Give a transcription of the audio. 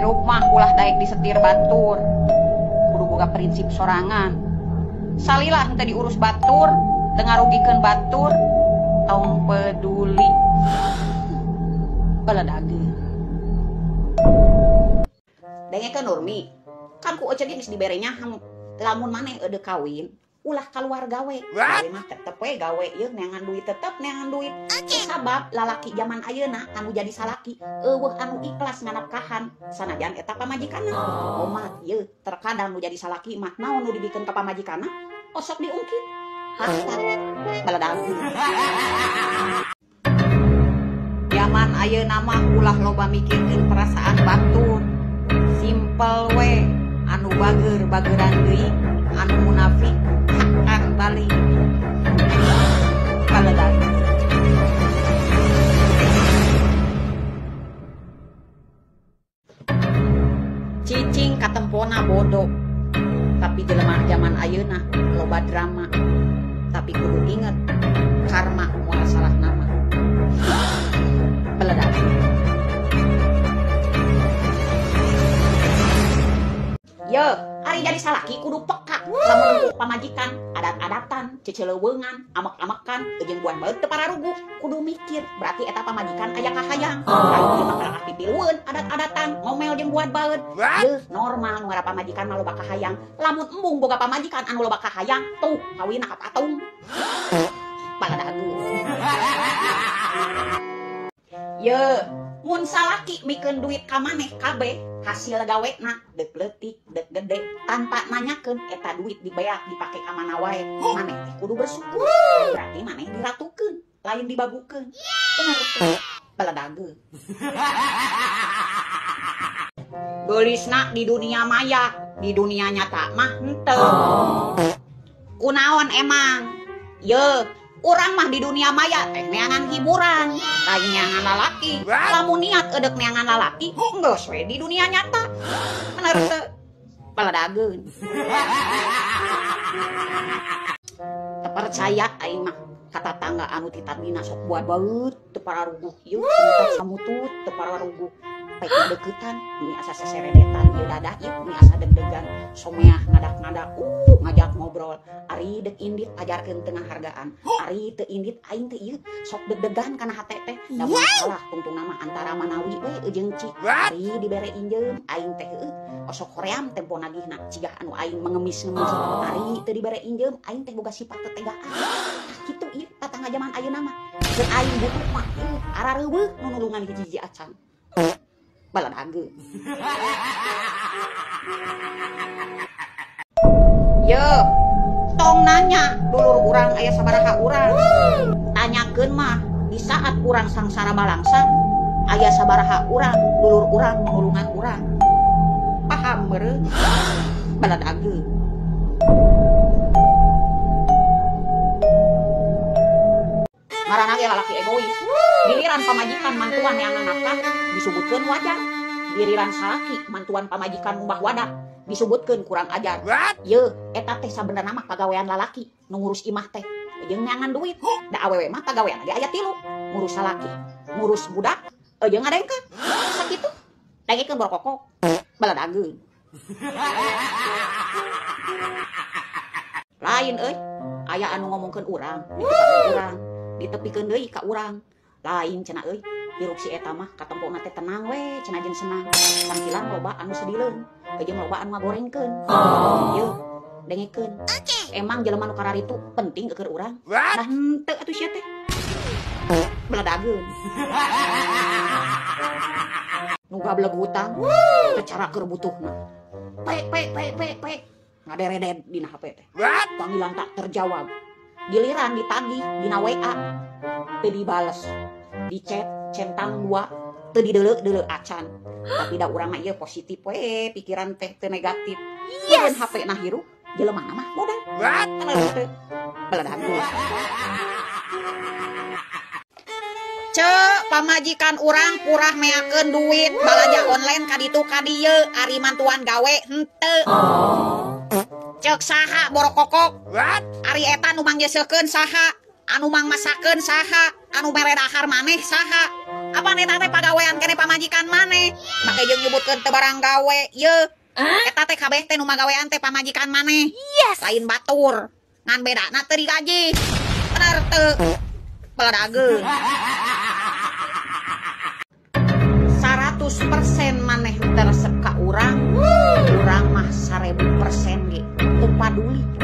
Hirup mah ulah daek disetir batur. Kudu boga prinsip sorangan. Salilah henteu diurus batur, teu ngarugikeun batur, tong peduli. Beledageun. Dengekeun Nurmi, kan ku Ece ge geus dibere nyahem. Lamun maneh eudeuh kawin, ulah kaluar gawe. Gawe mah tetep we gawe ieu neangan duit tetep neangan duit. Sabab lalaki zaman ayeuna anu jadi salaki eueuh anu ikhlas nganapkahan sanajan eta pamajikanna. Omat ieu terkadang nu jadi salaki mah naon nu dibikeun ka pamajikanna osok diungkit. Harta beledageun. Zaman ayeuna mah ulah loba mikirkeun perasaan batur. Simpel we anu bager bageran deui, anu munafik hakkan balik. Baledageun. Cicing katempona bodoh, tapi jelema zaman ayeuna loba drama. Tapi kudu inget, karma moal salah nama. Beledageun. Ye, ari jadi salaki kudu peka lamun nempuh pamajikan, adat-adatan, ceceleuweungan, amek-amekan, jeung buan baeut teu pararuguh, kudu mikir, berarti eta pamajikan aya kahayang. Ari ieu mah kalah pipilueun adat-adatan, ngomel jeung buan baeut. Ye, normal nu ngara pamajikan mah loba kahayang. Lamun embung boga pamajikan anu loba kahayang, tuh kawinna ka patung. Baledageun. Ye, mun salaki mikeun duit ka maneh kabeh, hasil gawena deuk leutik deuk gede tanpa nanyakeun eta duit dibeak dipake ka mana wae, maneh teh kudu bersyukur. Berarti maneh diratukeun, lain dibabukeun. Bener teh? Beledageun. Geulisna di dunia maya, di dunia nyata mah henteu. Kunaon emang? Ye, urang mah di dunia maya teh neangan hiburan, lain neangan lalaki. Lamun niat eudek neangan lalaki, geus we di dunia nyata. Bener teu? Beledageun. Teu percaya aing mah ka tatangga anu ti tadina sok buat baeut teu pararuguh ieu samutut teu pararuguh. Pek deuketan mi asa seseredetan ieu dadah ieu mi asa deg-degan someah ngadak-ngadak ngajak ngobrol. Ari deuk indit ajarkeun teu ngahargaan, ari teu indit aing teh ieu sok deg-degan kana hate teh. Da moal salah tungtungna mah antara manawi we jeung ci. Ari dibere injeum aing teh heueuh osok hoream tempo nagihna cigah anu aing mengemis-ngemis. Ari teu dibere injeum aing teh boga sifat tetegaan. Tah kitu ieu tatangga jaman ayeuna mah. Keur aing butuh mah ieu arareuweuh nu nulungan hiji-hiji acan. Baledageun. Ye, tong nanya dulur urang aya sabaraha urang. Tanyakeun mah di saat urang sangsara balangsa aya sabaraha urang dulur urang nulungan urang. Paham meureun? Baledageun. Ngaranna ge lalaki egois. Giliran pamajikan mantuan neangan nafkah disebutkeun wajar. Giliran salaki mantuan pamajikan ngumbah wadah disebutkeun kurang ajar. Ye, eta teh sabenerna mah pagawean lalaki nu ngurus imah teh jeung neangan duit. Da awewe mah pagawean ge aya tilu, ngurus salaki, ngurus budak, jeung ngadengkeun. Sakitu. Dengekeun borokoko. Beledageun. Lain euy, aya anu ngomongkeun urang, ditepikeun urang, ditepikeun deui ka urang. Lain cenah euy, hirup si eta mah katempona teh tenang we, cenah jeung senang. Tangkilan loba anu sedileun, jeung loba anu ngagorengkeun. Yeuh, dengekeun. Emang jelema nu kararitu penting keur urang? Nah henteu atuh sia teh. Beledageun. Nu gableg hutang, secara keur butuhna. P p p p p ngaderedet dina HP teh. Panggilan tak terjawab. Giliran ditagih dina WA teu dibales. Di chat centang 2 teu dideuleu-deuleu acan. Tapi da urang mah ieu positif we, pikiran teh teu negatif. Yes. HP na hirup, jelema mah modal. Teu beledageun. Ce, pamajikan urang purah meakeun duit balanja online ka ditu ka dieu, ari mantuan gawe henteu. Ceuk saha borokokok? Ari eta nu manggeusekeun saha? Anu mangmasakeun saha? Anu mere dahar maneh saha? Apa eta teh pagawean kene pamajikan maneh? Make jeung nyebutkeun teu barang gawe ye. Eta teh kabeh teh nu magawean teh pamajikan maneh. Yes. Lain batur. Ngan bedana teu digaji. Bener teu? Beledageung. 100% maneh teu resep ka urang. Urang mah 1000% ge teu paduli.